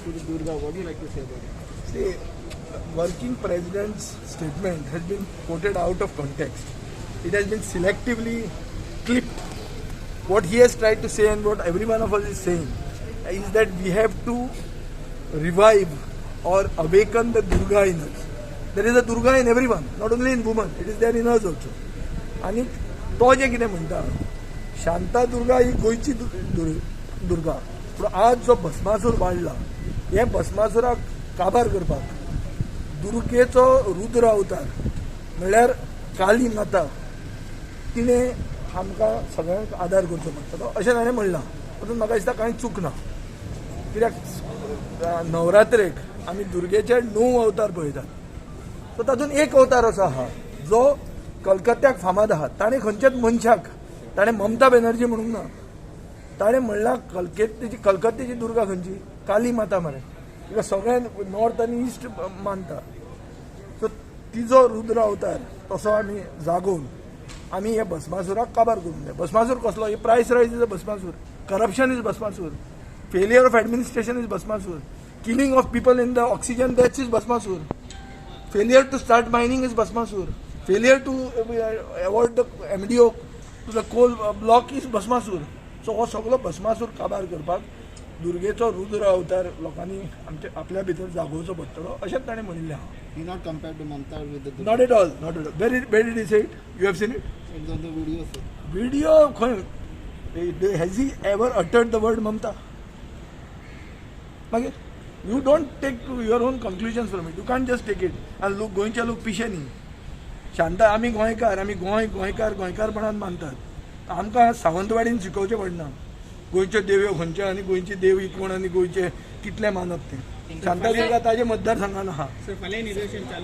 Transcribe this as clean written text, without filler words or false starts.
to the Durga. What do you like to say about it? See, working president's statement has been quoted out of context. It has been selectively clipped. What he has tried to say and what every one of us is saying is that we have to revive or awaken the Durga in us. There is a Durga in everyone, not only in women, it is there in us also. आणि तो जे कितें म्हणटा, शांता दुर्गा ही गोंयची दुर्गा, पूण आज जो भस्मासूर वाडला, हे भस्मासुराक काबार करपाक दुर्गेचो रुद्र अवतार म्हणल्यार काली माता, तिणें आमकां सगळ्यांक आदार करचो पडटलो अशें ताणें म्हणलां. तातूंत म्हाका दिसता कांय चूक ना, कित्याक नवरात्रेक आमी दुर्गेचे 9 अवतार पळयतात. सो तातूंत एक अवतार असो आहा जो कलकत्त्याक फामाद आहा. ताणें खंयच्याच मनशाक, ताणें ममता बॅनर्जी म्हणूंक ना, ताणें म्हणलां कलकत्तेची दुर्गा खंयची? काली माता मरे. तिका सगळे नॉर्थ आनी इस्ट मानता. सो तिजो रुद्र अवतार तसो आमी जागोवन आमी हे भस्मासुराक काबार करूंक जाय. भस्मासूर कसलो? हे price rise is a Bhasmasur, corruption is Bhasmasur, failure of administration is Bhasmasur, killing of people in the oxygen deaths is Bhasmasur, failure to start mining is Bhasmasur, failure to award the MDO to the coal block is Bhasmasur. So हो सगळो भस्मासूर काबार करपाक दुर्गेचो रुद्र अवतार लोकांनी आमच्या आपल्या भितर जागोवचो पडटलो अशेंच ताणें म्हणिल्लें आहा. He not compared to Mamta with the Durga. Not at all, not at all. Where did he say it? You have seen it? It's on the video, sir. Video खंय? Has he ever uttered the word Mamata? मागीर you don't take your own conclusions from it. You can't just take it. आनी लोक, गोंयचे लोक पिशे न्ही. शांता, आमी गोंयकार, आमी गोंय गोंयकार गोंयकारपणान मानतात. आमकां सावंतवाडीन शिकोवचें पडना गोंयच्यो देव्यो खंयच्यो आनी गोंयची देवी कोण आनी गोंयचे कितले मानप तें. शांतादुर्गा ताजे मतदारसंघान आहा. सर, फाल्यां निदर्शन चालू.